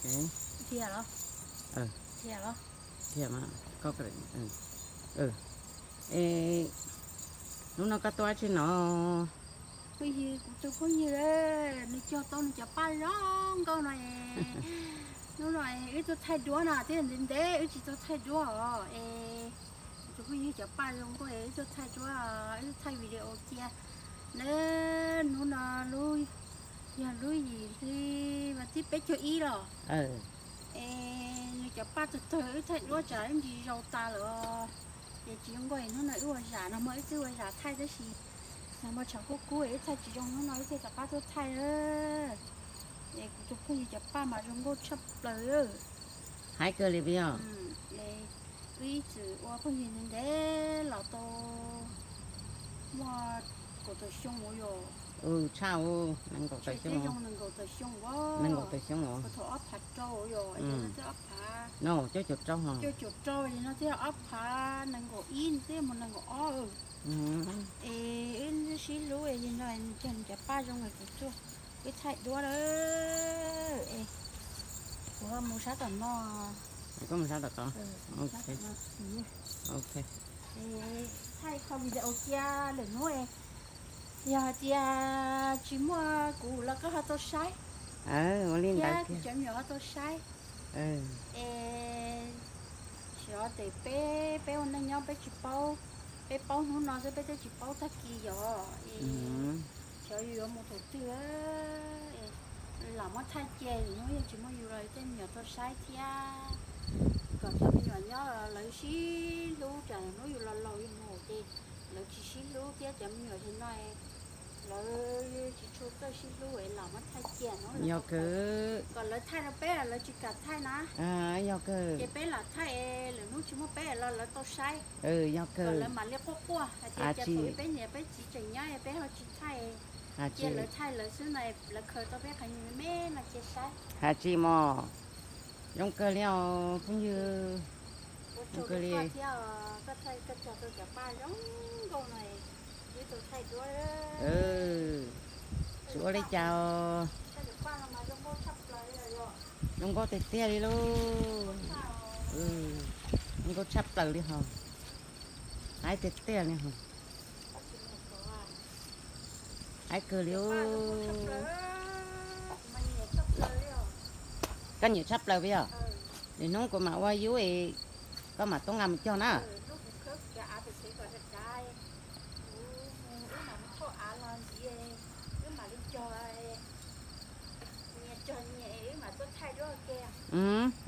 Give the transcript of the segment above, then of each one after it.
Thiab los, thiab los, thiab mas, koj, es, hnub no koj tuaj tsi no? Phooj ywg, kuv tus phooj ywg, nws cog tau nws cov paj zoo nkauj no es, hnub no es wb tuaj thaij duab no, twb ntev ntev wb tsis tau thaij duab os es, kuv tus phooj ywg cov paj zoo nkauj es wb tuaj thaij duab, wb tuaj thaij video cia. Nws hnub no lub, yog lub yim hli vas thib peb caug ib los. Es nws cov paj tawg tawg wb thaij duab tsam wb ntsis zaus tas lawm. Ces tsis zoo nkauj es hnub no wb ua zam, nag hmo wb twb ua zam thaij tab sis nag hmo tshav kub kub wb thaij tsis zoo, hnub no wb thiaj rov qab tuaj thaij. Es kuv tus phooj ywg cov paj mas zoo nkauj tshaj plaws. Haib kawg li puas yog? Wb ib txwm ua phooj ywg ntev ntev los tau muaj kaum tawm xyoo ua yog. Tshaj, nees nkaum tawm xyoo, nees nkaum tawm xyoo, nees nkaum tawm xyoo, thaum ob phav rau yog, no twb ob phav, no cuaj caum rau, cuaj caum rau no twb ob phav nees nkaum ib twb mus nees nkaum ob. Es wb sib hlub es no nws cog nws cov paj zoo es kuv tuaj, wb thaij duab lawm. Es kuv mus sab tom no, koj mus sab tom ko. Thaij qhov video cia lwm hnub, yog hais tias tsis muaj kuv los koj ho tau saib, ua li ntawd thiab kuv cov me nyuam ho tau saib. Es xyov tes peb, peb ua neej nyob peb tsis paub, peb paub hnub no xwb peb twb tsis paub tag kis yog es xyov yus yuav mus thaum twg. Lam muab thaij cia, hnub yog tsis muaj yus los tej me nyuam tau saib thiab, kom cov me nyuam nyob lawv sib hlub, tsam hnub yus los laus yus mus ces lawv tsis sib hlub thiab, cov me nyuam hli no lawv tsis tshua txawj sib hlub, lam muab thaij cia hnub yog kawg, kom lawv thaij rau peb, lawv tsis kam thaij na. Yog kawg, ces peb lam thaij, lwm hnub tsis muaj peb los lawv tau saib. Yog kawg, lawv mam li quaj quaj hais tias cas thaum peb niam peb txiv tseem nyob peb ho tsis thaij, cia lawv thaij lawv xwb na, lawv khaws tau peb qhov me me no cia saib. Has tsis mos, zoo kawg li os phooj ywg, zoo kawg li. Tsis ua li cas, tsis ua li cas, zoo nkauj tiag tiag li lauj. Zoo nkauj tshaj plaws li hos, haib tiag tiag li hos. Haib kawg li. Koj nyiam tshaj plaws puas yog? Lwm hnub kuv mam ua yub es koj mam tub nqa mus cog na.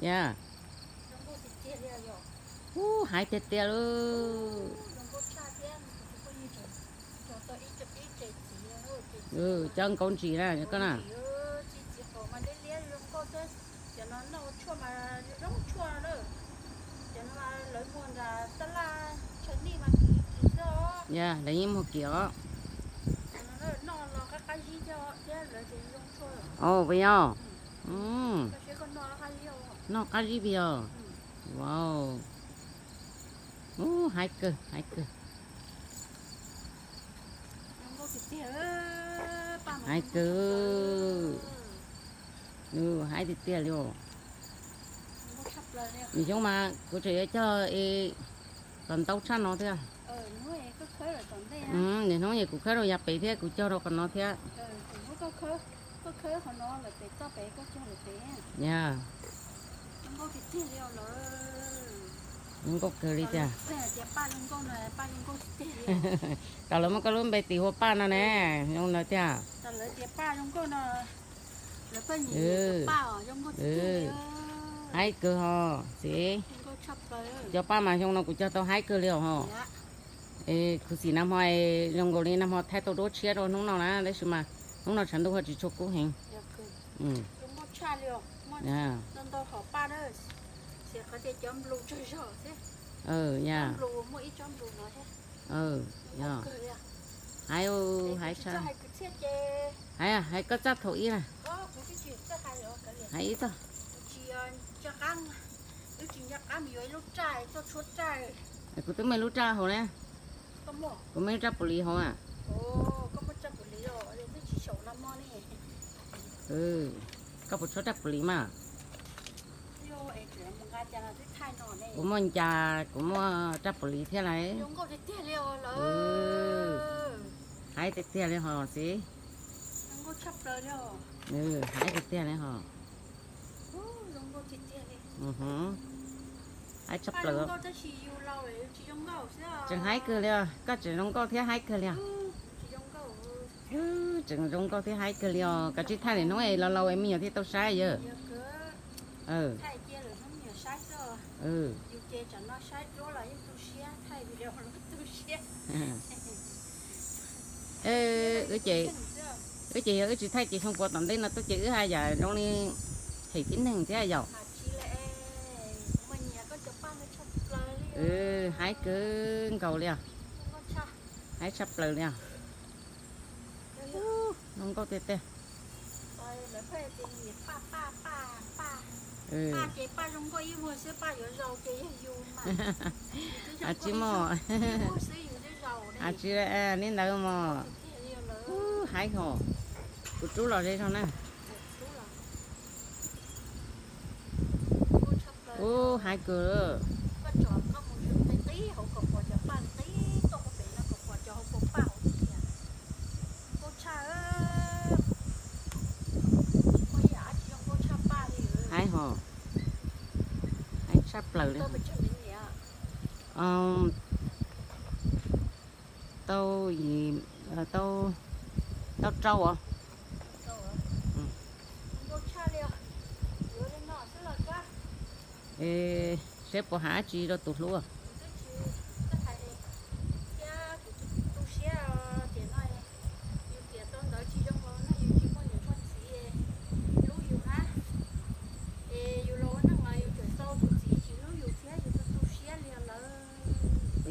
Ya. Ub, haib tiag tiag lauj. Cov nkaus ntsis na koj na. Ya, lawv yeej muag kiag os. Os, puas yog? Noj qab zib puas yog? Wow. Ub, haib kawg, haib kawg. Haib kawg. Haib tiag tiag li os. Nws xyoob mas kuv tseem yuav cog kom ntau tshaj no thiab. Nim hnub es kuv khawb rau yav pem thiab kuv cog rau qhov no thiab. Ya. Zoo nkauj kawg li tiag. Kom lawv muab koj lub npe tis hu ua Paj no ne, zoo ntawd tiag. Haib kawg hos txiv. Cov paj mas xyoo no kuv cog tau haib kawg li os hos. Es kuv xav nag hmo zoo nkaus li nag hmo thaij tau duab tshiab rau hnub no na, tab sis mas hnub no tshav ntuj ho tsis tshua kub heev. Ya. Haib, haib tshaj. Haib, haib koj txaj thaum ib na. Haib ib txoj. Kuv twb muaj ib lub raj hauv na. Kuv muaj ib raj puv lis hauv na. Koj puas tshuab raj puv lis mas? Kuv muaj ncas, kuv muaj raj pum li thiab lauj. Haib tiag tiag li hos xib. Haib tiag tiag li hos. Haib tshaj plaws. Tseem haib kawg li os, koj tseem zoo nkauj thiab haib kawg li os. Tseem zoo nkauj thiab haib kawg li os, koj tsij thaij lwm hnub es los laus es me nyuam thiaj tau saib yawg. Wb ces yog wb tsis thaij ces xyoo puas tom ntej no tuaj ces wb haj yam zoo li hem tib neeg thiab yom. Haib kawg nkaus li os. Haib tshaj plaws li os. Zoo nkauj tiag tiag. Tsis muaj, tsis li ntawd mog. Haib hos, kuv rub los ze zog na. Ub, haib kawg. Haib hos, haib tshaj plaws li. Tau, tau, tau rau os. Seb puas hais dab tsi rau tus hlub.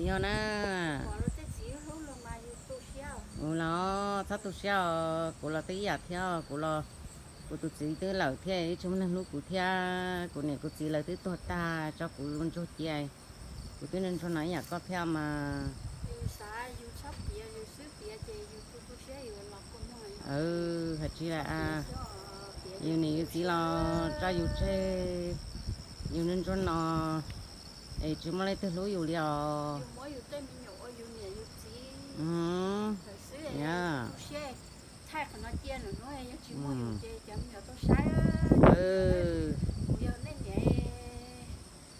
Yog na. Ua los txhob tu siab os, kuv los twb ib yam thiab, kuv los, kuv tus txiv twb lawm thiab, tsis muaj neeg hlub kuv thiab, kuv niam kuv txiv lawv twb tuag tag tso kuv ntsuag cia. Kuv twb ntsuag no ib yam koj thiab mas. Hais tsis li, yus niam yus txiv los tso yus tseg, yus ntsuag no es tsis muaj leej twg hlub yus li os.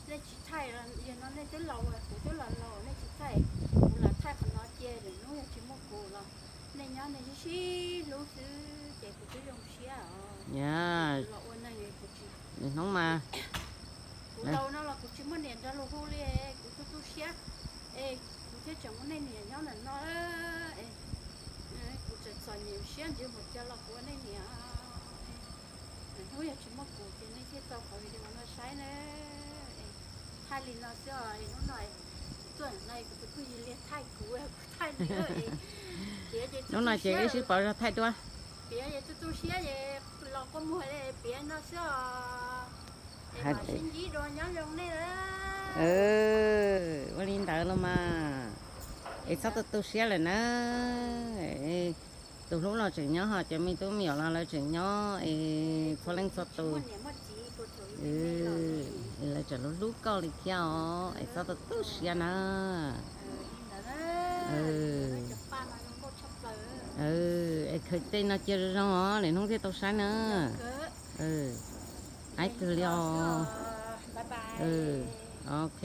Nej tsis thaij, yog no nej twb laus, kuv twb los laus, nej tsis thaij, kuv lam thaij qhov no cia, lwm hnub yog tsis muaj kuv los nej nyob nej sib sib hlub xwb ces kuv twb zoo siab os. Los ua neeg kuv tsis, hnub mas kuv laus no los kuv tsis muaj niam nrog luag hu li, kuv tu tu siab es kuv thiaj tseem muaj nej niam nyob ntawm no. Kuv tseem txom nyem siab ntsws mus cas los kuv ua nej niam. Hnub yog tsis muaj kuv ces nej thiaj tau qhov video no saib na. Thaij li no xwb os, hnub no kuv tuaj no kuv tus phooj ywg li thaij kuv, kuv thaij nws. Hnub no ces wb sib pauv zog thaij dua. Piav es tu tu siab es los kua muag li, piav no xwb os. Es mam sib ntsib dua, nyob zoo nej. Ua li ntawd los mas, es txhob tu tu siab lawm na. Tus hlub los tseem nyob, ho cov me tub me nyuam los lawv tseem nyob es txhua leej txhua tus, lawv tseem hlub hlub koj li thiab os, es txhob tu tu siab na. Es khaws tej no cia zoo zoo os, lwm hnub thiaj tau saib na. Haib kawg li os. Ok.